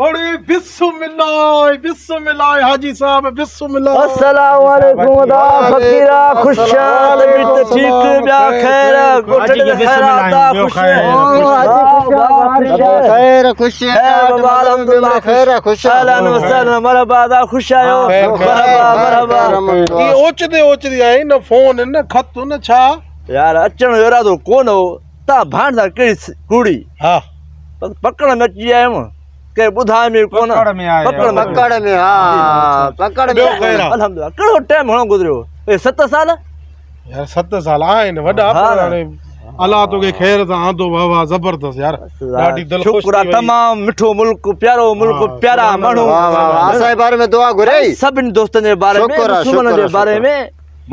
اڙي بسم الله بسم الله حاجي صاحب بسم الله. السلام عليڪم ادا فقيرا خوش طبيعت ٺيڪ ٻيا خير ڳوٺ ۾ خير ادا خوش خير خوش بابا الحمدلله خير خوش اهلا وسهلا مرحبا ادا خوش آهيو مرحبا مرحبا. اي اوچتي اوچتي آئي نه فون نه خط نه ڇا يار اچڻ جو ارادو ڪونه هو تان ڀانڊ سان ڪهڙي ڪوڙي ها پڪڙ ۾ اچي آيم ڪنهن ٻڌايم ئي ڪونه. پڪڙ ۾ آيا. پڪڙ ۾ پڪڙ ۾ ها پڪڙ ۾ ٻيو خير آ. الحمدلله ڪهڙو ٽائيم گهڻو گذريو اي ست سال يار ست سال آهن وڏا پر هاڻي الله توکي خير سان آندو واه واه زبردست يار ڏاڍي دل خوش شڪر آ ٿي وئي. تمام مٺو ملڪ پيارو ملڪ پيارا ماڻهو واه واه واه اسان جي باري ۾ دعا گهري سڀني دوستن جي باري ۾ شڪر آ، مسلمانن شڪر جي آ، باري شڪر. ۾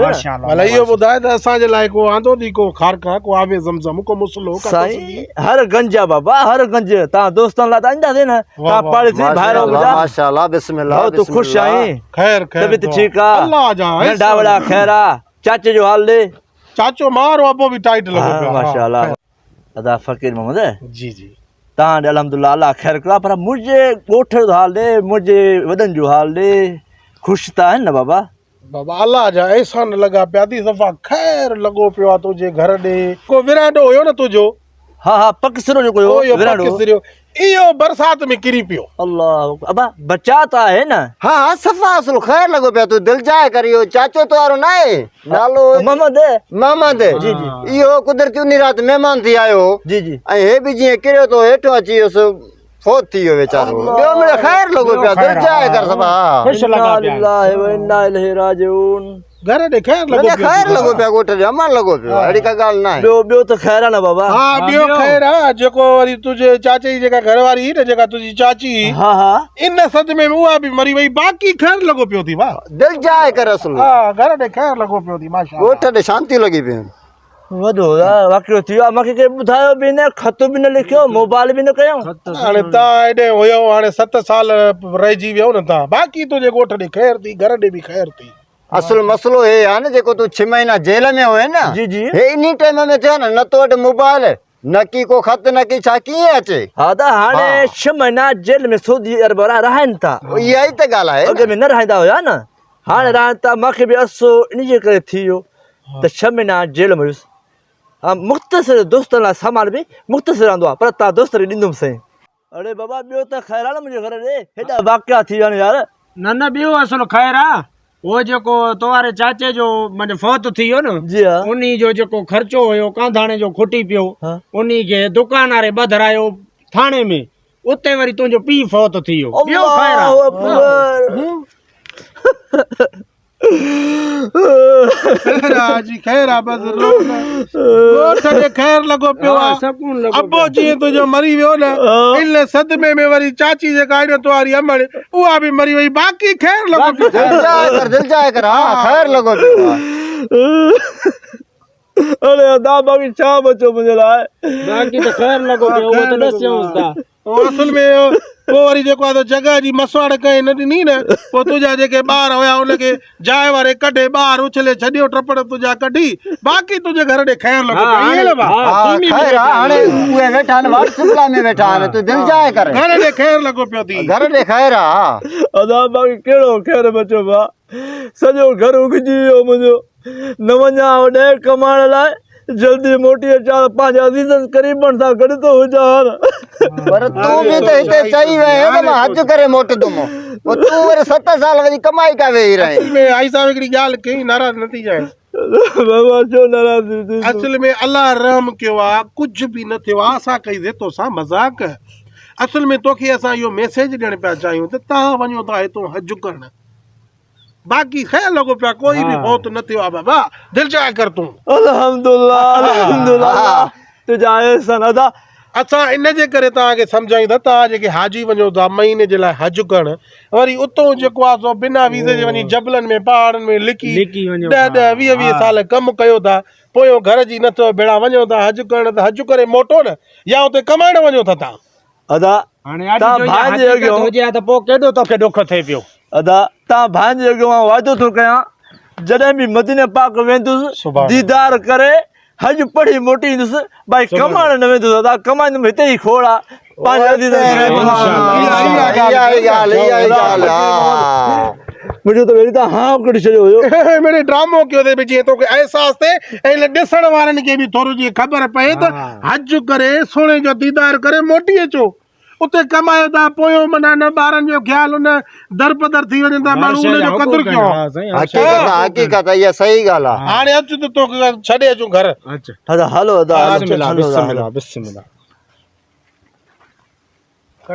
ماشاءالله ڀلا اهو ٻڌاء ته اسان جي لاء ڪو آندو ٿي ڪو کارڪا ڪو آب زمزم ڪو مصلو ڪا سائين هر گنج آ بابا هر گنج تان دوستن لاء ته آنداسين نه تان پاڙيسري ڀائر منهنجا ماشاءالله بسم الله ڀائو تون خوش آهين خير خير طبيعت ٺيڪ آ الله جا ننڍا وڏا خير آ چاچي جو حال ڏي چاچو مارو ابو به ٽائيٽ لڳو پيو آ ماشاءالله ادا فقير محمد جي جي تان ڏي الحمدلله الله خير ڪيو آ پر منهنجي ڳوٺ جو حال ڏي منهنجي وڏن جو حال ڏي خوش ته آهن نه بابا بابا الله جا احسان لڳا پيا ٿي صفا خير لڳو پيو آ تنهنجي گهر ڏي ڪو ورانڊو هيو نه تنهنجو. ها ها پڪ سرو جيڪو هيو ورانڊو. پڪ سرو اهو برسات ۾ ڪري پيو. الله اڪبر ابا بچاء ته آهي نه. ها ها صفا اصل خير لڳو پيو آ تون دلجاء ڪر اهو چاچو تو وارو نه آهي نالو محمد محمد جي جي اهو قدرتي انهي رات مهمان ٿي آيو هو جي جي ۽ هي به جيئن ڪريو ته هيٺو اچي ويس فوت ٿي ويو ويچارو ٻيو مڙئي خير لڳو پيو دل جاء ڪر صفا خوش لڳا پيا انا لله و انا اليه راجعون گهر ڏي خير لڳو پيو خير لڳو پيو ڳوٺ جو امن لڳو پيو اهڙي ڪا ڳالهه ناهي ٻيو ٻيو ته خير آ نه بابا ها ٻيو خير آ جيڪو وري تنهنجي چاچي جي جيڪا گهر واري هئي نه جيڪا تنهنجي چاچي هئي ها ها ان صدمي ۾ اها به مري وئي باقي خير لڳو پيو ٿي واهه دل جاء ڪر اصل ها گهر ڏي خير لڳو پيو ٿي ماشاءالله ڳوٺ ڏي شانتي لڳي پيون وڏو واقعو ٿي ويو آهي مونکي ڪنهن ٻڌايو به نه خط به نه لکيو موبائل به نه ڪيو هاڻي تان هيڏي هيو هاڻي ست سال رهجي ويو نه تان باقي تنهنجي ڳوٺ ڏي خير ٿي گهر ڏي به خير ٿي اصل مسئلو هي آهي نه جيڪو تون ڇهه مهينا جيل ۾ هئين نه جي جي هي انهي ٽائيم ۾ ٿيو نه نه تو وٽ موبائل نه ڪي ڪو خط نه ڪي ڇا ڪيئن اچي ها ته هاڻي ڇهه مهينا جيل ۾ سعودي عرب وارا رهائن ٿا اها ئي ته ڳالهه آهي اڳ ۾ نه رهائيندا هيا نه هاڻي رهائن ٿا مونکي به عرصو انهي جي ڪري ٿي ويو ته ڇهه مهينا جيل ۾ هيس. ها مختصر دوستن لاء سامان به مختصر آندو آ پر تان دوست کي ڏيندم سائين. اڙي بابا ٻيو ته خير آ نه منهنجي گهر ڏي هيڏا واقعا ٿي ويا آهن يار. نه نه ٻيو اصل خير آ اهو جيڪو تو واري چاچي جو معنيٰ فوت ٿي ويو نه جي ها انهي جو جيڪو خرچو هيو ڪانڌاڻي جو کٽي پيو ها. انهي کي دڪان واري ٻڌرايو ٿاڻي ۾ اتي وري تنهنجو پيء فوت ٿي ويو ٻيو خير آ. الله اڪبر. خير آ جي خير آ بس رو نه ڳوٺ ڏي خير لڳو پيو آ ابو جيئن تنهنجو مري ويو نه ان صدمي ۾ وري چاچي جيڪا آئي نه تواري امڙ اها به مري وئي باقي خير لڳو پيو دل جاء ڪر دل جاء ڪر ها خير لڳو پيو آ اڙي ادا باقي ڇا بچو منهنجي لاء باقي ته خير لڳو پيو اهو ته ڏسيونس ٿا پوء اصل ۾ پوء وري جيڪو آهي سو جڳهه جي مسواڙ ڪنهن نه ڏني نه پوء تنهنجا جيڪي ٻار هيا ان کي جاء واري ڪڍي ٻاهر اڇلي ڇڏيو ٽپڙ تنهنجا ڪڍي باقي تنهنجي گهر ڏي خير لڳو پيو ائين نه ڀاء ها خير آ هاڻي اهي ويٺا آهن واٽس اپ ۾ ويٺا آهن تون دل جاء ڪر گهر ڏي خير لڳو پيو ٿي گهر ڏي خير آ ادا باقي ڪهڙو خير بچيو ڀاء سڄو گهر اگهجي ويو منهنجو نه وڃان هوڏي ڪمائڻ لاء جلدي موٽي اچان ته پنهنجي عزيزن قريبن سان گڏ ٿو هجان هاڻ. پر تون به ته هتي چئي وئين ته مان حج ڪري موٽندم پوء تون وري ست سال وڃي ڪمائي ڪا ويهي رهين. اصل ۾ آئي صاحب هڪڙي ڳالهه ڪئي ناراض نه ٿيجانء. بابا ڇو ناراض ٿيندس. اصل ۾ الله رحم ڪيو آ ڪجهه به نه ٿيو آ اسان ڪئي سي توسان مذاق اصل ۾ توکي اسان اهو ميسيج ڏيڻ پيا چاهيون ته توهان وڃو ٿا هتون حج ڪرڻ باقي خير لڳو پيا ڪوئي به فوت نه ٿيو آ بابا دل جاء ڪر تون. الحمدلله الحمدلله تنهنجا احسان ادا. اسان ان جي ڪري توهان کي سمجهايون ٿا توهان جيڪي حاجي وڃو ٿا مهيني جي لاء حج ڪرڻ وري اتون جيڪو آ سو بنا ويزي جي وڃي جبلن ۾ پهاڙن ۾ لڪي ڏهه ڏهه ويهه ويهه سال ڪم ڪيو ٿا پويون گهر جي نه ٿيو ڀيڙا وڃو ٿا حج ڪرڻ ته حج ڪري موٽو نه يا اتي ڪمائڻ وڃو ٿا توهان. ادا هاڻي اڄ تان جو اها ڀائن جي حقيقت اڳيون هجي ها ته پوء ڪيڏو توکي ڏک ٿئي پيو. ادا تان ڀائن جي اڳيون مان وعدو ٿو ڪيان جڏهن به مديني پاڪ ويندس ديدار ڪري حج پڙهي موٽي ايندس ڀائي ڪمائڻ نه ويندس ادا ڪمائيندم هتي ئي کوڙ آ پنهنجي عزيزن کي. اها ئي ڳالهه اها ئي ڳالهه ها. منهنجو ته ويري تان هانء ڪڍي ڇڏيو هيو. مڙئي ڊرامو ڪيو اٿئي به جيئن توکي احساس ٿئي ۽ هن ڏسڻ وارن کي به ٿورو جيئن خبر پئي ته حج ڪري سهڻي جو ديدار ڪري موٽي اچو. اتي ڪمايو ٿا پويون معنيٰ نه ٻارن جو خيال نه درپدر ٿي وڃن ٿا ماڻهو ان جو قدر ڪيو. حقيقت آ حقيقت آ اها صحيح ڳالهه آ. هاڻي اچ ته توکي ڇڏي اچون گهر. ادا هلو ادا بسم الله بسم الله بسم الله.